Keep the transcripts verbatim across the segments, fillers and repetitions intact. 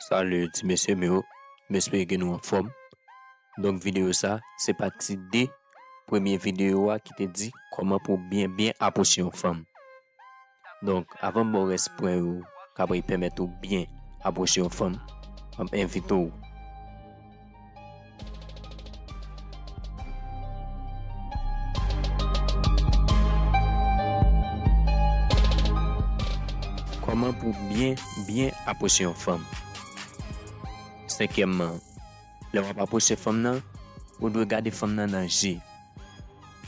Salut ti mesye m yo, m espere ke nou anfòm. Donk videyo sa, se pati de premye videyo a ki te di kòman pou byen byen apwoche yon fanm. Donk avan m ba w rès pwen yo k ap pèmèt ou byen apwoche yon fanm, m ap envite w. Kòman pou byen, byen apwoche yon fanm? Senkyèmman, lè w ap apwoche fanm nan, ou dwe gade fanm nan nan je.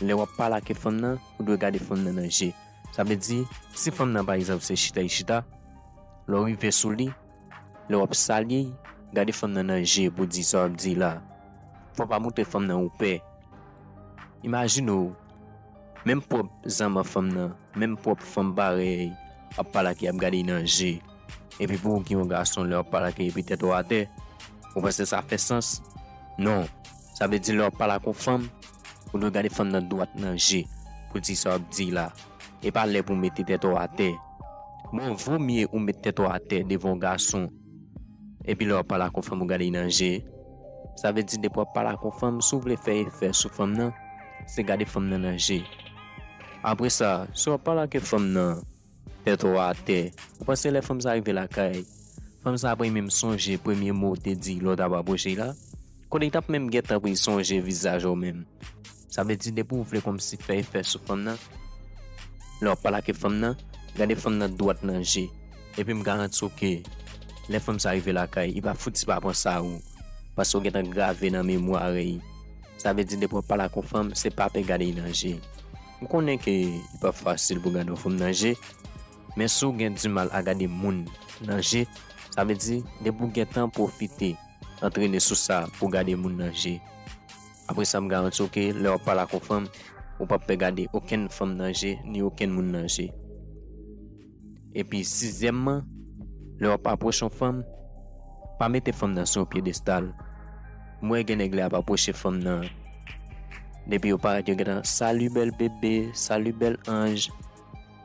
Lè w ap pale ak fanm nan, ou dwe gade fanm nan nan je. Sa vle di, si fanm nan pa egzanp se chita li chita, lè w rive sou li, lè w ap salye l, gade fanm nan nan je pou di sa w ap di la. Fò w pa montre fanm nan ou pè. Imajine w, menm pwòp zanmi fanm nan, menm pwòp fanm parèy ap pale ak li, ap gade l nan je. Epi pou ou ki yon gason, lè w ap pale ak li epi tèt ou atè, ou panse sa fè sans? Non. Sa vle di lè w ap pale ak yon fanm, ou dwe gade fanm nan dwat nan je pou di sa w ap di la. E pa lè pou w mete tèt ou atè. Bon, vomye ou met tèt ou atè devan yon gason, epi lè w ap pale ak yon fanm ou gade l nan je. Sa vle di depi w ap pale ak yon fanm, si w vle fè efè sou fanm nan, se gade fanm nan nan je. Apre sa, si w ap pale ak fanm nan tèt ou atè, ou panse lè fanm sa rive lakay, fanm sa ap renmen sonje premye mo w te di lè w t ap apwoche l la? Kote l t ap menm gentan pou l sonje vizaj ou menm? Sa vle di depi w vle kòmsi fè efè sou fanm nan, lè w ap pale ak fanm nan, gade fanm nan dwat nan je. Epi m garanti w ke lè fanm sa rive lakay, li pa fouti pa panse a ou, paske w gentan grave nan memwa li. Sa vle di depi w ap pale ak yon fanm, se pa pè gade l nan je. M konnen ke li pa fasil pou gade yon fanm nan je, men si w gen dimal a gade moun nan je, sa vle di depi w gentan pwofite antrene sou sa pou gade moun nan je. Apre sa, m garanti w ke lè w ap pale ak yon fanm, ou p ap pè gade okenn fanm nan je, ni okenn moun nan je. Epi, sizyèmman, lè w ap apwoche yon fanm, pa mete fanm nan sou yon pyedestal. M wè gen nèg lè y ap apwoche fanm nan, depi yo parèt, yo gentan, "Salut, bèl bebe, salut, bèl anj."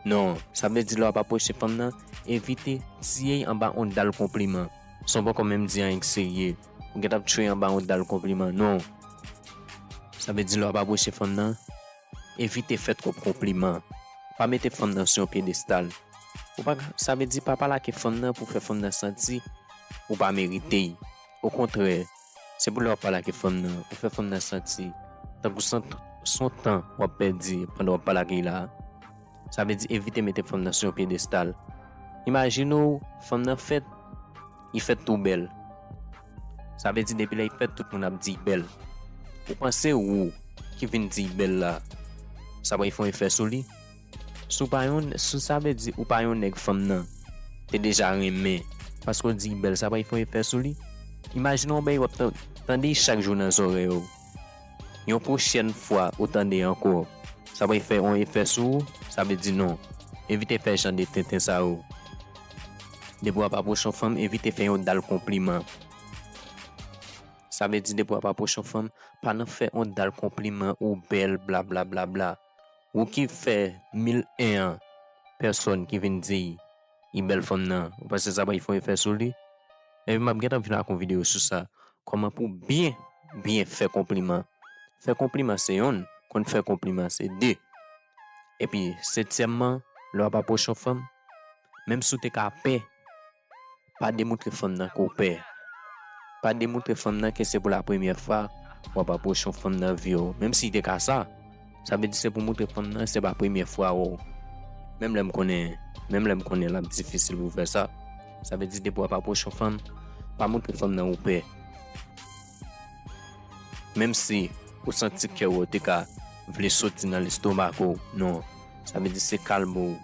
Non, sa vle di lè w ap apwoche fanm nan, evite tiye l anba yon dal konpliman. San w poko menm di anyen k serye, ou gentan ap tiye l anba yon dal konpliman. Non. Sa vle di lè w ap apwoche fanm nan, evite fè twòp konpliman. Pa mete fanm nan sou yon pyedestal. Ou pa, sa vle di pa pale ak fanm nan pou fè fanm nan santi ou pa merite l. Okontrè, se pou lè w ap pale ak fanm nan, ou fè fanm nan santi tankou se yon tan w ap pèdi pandan w ap pale ak li la. Sa vle di evite mete fanm nan sou yon pyedestal. Imajine w, fanm nan fèt, li fèt tou bèl. Sa vle di depi lè li fèt, tout moun ap di li bèl. Ou panse ou ki vin di li bèl la, sa pral fè yon efè sou li? Si w pa yon, si sa vle di ou pa yon nèg fanm nan te deja renmen, paske w di li bèl, sa pral fè yon efè sou li? Imajine w, bèl w ap tan-, tande l chak jou nan zòrèy ou. Yon pwochèn fwa ou tande ankò, sa pral fè yon efè sou ou? Sa vle di non. Evite fè jan de tenten sa yo. Depi w ap apwoche yon fanm, evite fè yon dal konpliman. Sa vle di depi w ap apwoche yon fanm, pa nan fè yon dal konpliman ou bèl, bla, bla, bla, bla. Ou ki fè mil en an pèsòn ki vin di li bèl fanm nan, ou panse sa pral fè yon efè sou li? Epi m ap gentan vin ak yon videyo sou sa. Kòman pou byen, byen fè konpliman. Fè konpliman se yonn, konn fè konpliman se de. Epi, setyèmman, lè w ap apwoche yon fanm, menm si w te ka pè, pa demontre fanm nan ke w pè. Pa demontre fanm nan ke se pou la premyè fwa w ap apwoche yon fanm nan vi w. Menm si l te ka sa, sa vle di se pou montre fanm nan se pa premye fwa w wè w. Menm lè m konnen, menm lè m konnen l ap difisil pou w fè sa. Sa vle di depi w ap apwoche yon fanm, pa montre fanm nan ou pè. Menm si ou santi kè w te ka vle soti nan lestomak ou, non. Sa vle di se kalme w.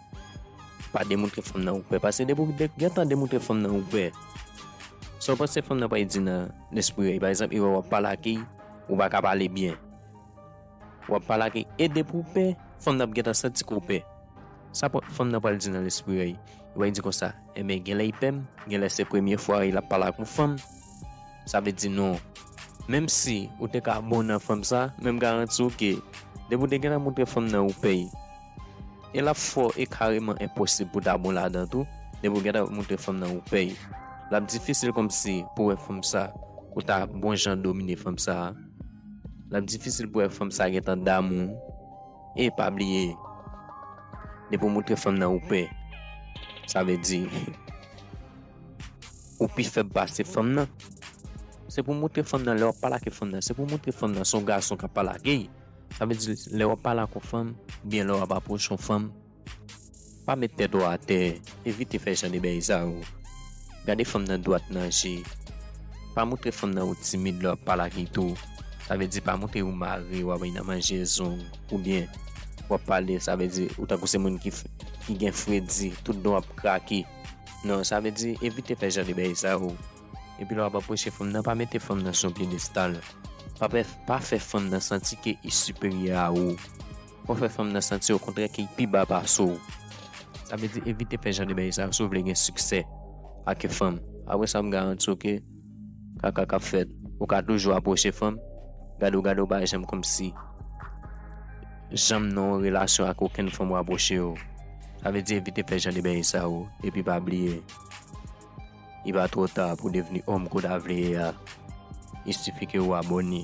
Pa demontre fanm nan ou pè. Paske depi w de-, gentan demontre fanm nan ou pè, sa w panse fanm nan pral di nan lespri l? Pa egzanp, li wè w ap pale ak li, ou pa ka pale byen. W ap pale ak li, e depi w pè, fanm nan ap gentan santi ke w pè. Sa pa-, fanm nan pral di nan lespri l, li pral di konsa, "Enben, genlè li pè m, genlè se premye fwa l ap pale ak yon fanm." Sa vle di non. Menm si ou te ka bon nan fanm sa, men m garanti w ke depi w te gentan montre fanm nan ou pè l, e l ap fò e kareman enposib pou w ta bon ladan tou, depi w gentan montre fanm nan ou pè l. L ap difisil kòmsi pou wè fanm sa, ou ta bon jan domine fanm sa. L ap difisil pou wè fanm sa gentan damou. E pa bliye, depi w montre fanm nan ou pè, sa vle di ou pi fèb pase fanm nan. Se pou montre fanm nan, lè w ap pale ak fanm nan, se pou montre fanm nan se yon gason k ap pale ak li. Sa vle di, lè w ap pale ak yon fanm, oubyen lè w ap apwoche yon fanm, pa met tèt ou atè, evite fè jan de bagay sa yo. Gade fanm nan dwat nan je. Pa montre fanm nan ou timid lè w ap pale ak li tou. Sa vle di, pa montre ou mare, w ap nan manje zong, oubyen w ap pale, sa vle di, ou tankou se moun ki, f- ki gen fredi, tout dan w ap krake. Non, sa vle di, evite fè jan de bagay sa yo. Epi lè w ap apwoche fanm nan, pa mete fanm nan sou yon pyedestal. Pa fè, pa fè fanm nan santi ke li siperyè a ou. Ou fè fanm nan santi okontrè ke li pi ba pase w. Sa vle di evite fè jan de bagay sa yo si w vle gen siksè ak fanm. Apre sa, m garanti w ke kaka k ap fèt. Ou ka toujou apwoche fanm, gade w, gade w pa janm kòmsi janm nan yon relasyon ak okenn fanm w apwoche yo. Sa vle di evite fè jan de bagay sa yo. Epi pa bliye, li pa twò ta pou w devni òm ke w ta vle ye a. Il sifi ke w abòne.